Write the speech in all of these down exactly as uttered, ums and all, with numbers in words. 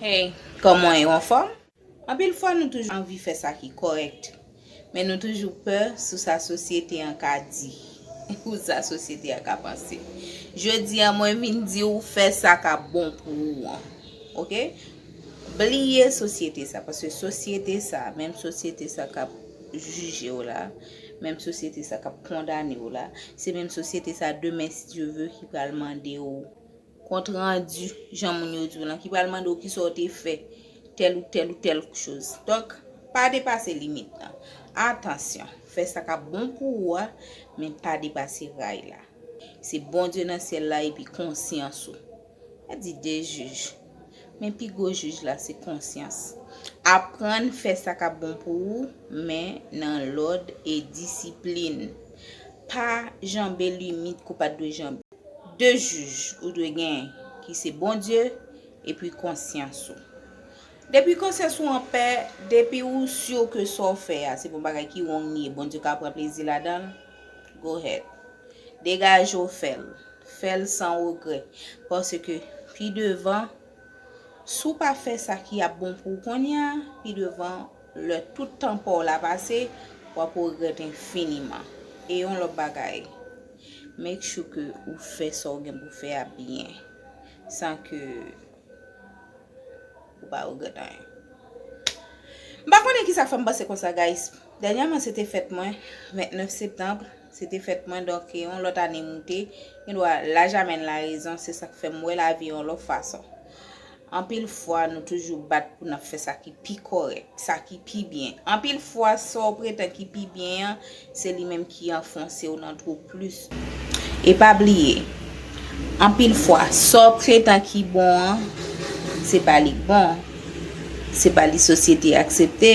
Hey, kòman w ye, w anfòm? Anpil fwa nou toujou anvi fè sa ki kòrèk, men nou toujou pè sou sa sosyete an ka di ou sa sosyete an ka panse. Jodi a, mwen vin di w fè sa k ap bon pou ou an. Oke? Bliye sosyete sa, paske sosyete sa, menm sosyete sa k ap jije w la, menm sosyete sa k ap kondane w la, se menm sosyete sa demen, si Dye ve, ki pral mande w kont randi, jan moun yo di w lan, ki pral mande w kisa w te fè tèl ou tèl ou tèl choz. Donk, pa depase limit lan. Atansyon, fè sa k ap bon pou ou a, men pa depase ray la. Se Bondye nan syèl la epi konsyans ou. Sa di de jij. Men pi gwo jij la se konsyans. Aprann fè sa k ap bon pou ou, men nan lòd e disiplin. Pa janbe limit ke w pa t dwe janbe. De jij ou dwe genyen, ki se Bondye epi konsyans ou. Depi konsyans ou anpè, depi ou si ke sa w fè a, se pa yon bagay ki wrong li ye, Bondye ka pran plezi ladan l, go ahead. Degaje w, fè l. Fè l san regrè. Paske pi devan, si w pa fè sa ki ap bon pou w kounye a, pi devan, lè tout tan pa w la pase, w ap regrèt enfiniman. E yon lòt bagay, make sure ke ou fè sa w gen pou fè a byen, san ke ou pa regrèt anyen. M pa konnen kisa k fè m panse konsa, guys. Dènyèman, se te fèt mwen, vennèf septanm, se te fèt mwen, donk, yon lòt ane moute, gendwa laj amèn larezon, se sa k fè m wè lavi yon lòt fason. Anpil fwa, nou toujou bat pou n ap fè sa ki pi kòrèk, sa ki pi byen. Anpil fwa, sa w pretann ki pi byen an, se li menm ki anfonse w nan twou plis. E pa bliye, anpil fwa, sa w pretann ki bon an, se pa li k bon, se pa li sosyete aksepte.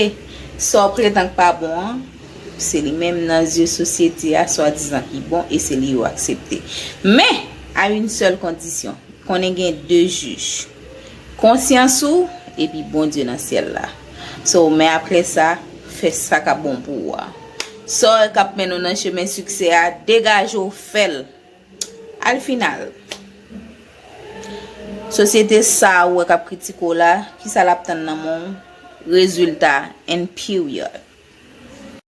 Sa w pretann k pa bon an, se li menm nan zye sosyete a, swadizan ki bon, e se li yo aksepte. Men, a yon sèl kondisyon, konnen gen de jij. Konsyans ou, epi Bondye nan syèl la. So, men apre sa, fè sa k ap bon pou ou a. Sa w wè k ap mennen w nan chemen siksè a, degaje w, fè l. Al final, sosyete sa a ou wè k ap kritike w la, kisa l ap tann nan men w? Rezilta, and period.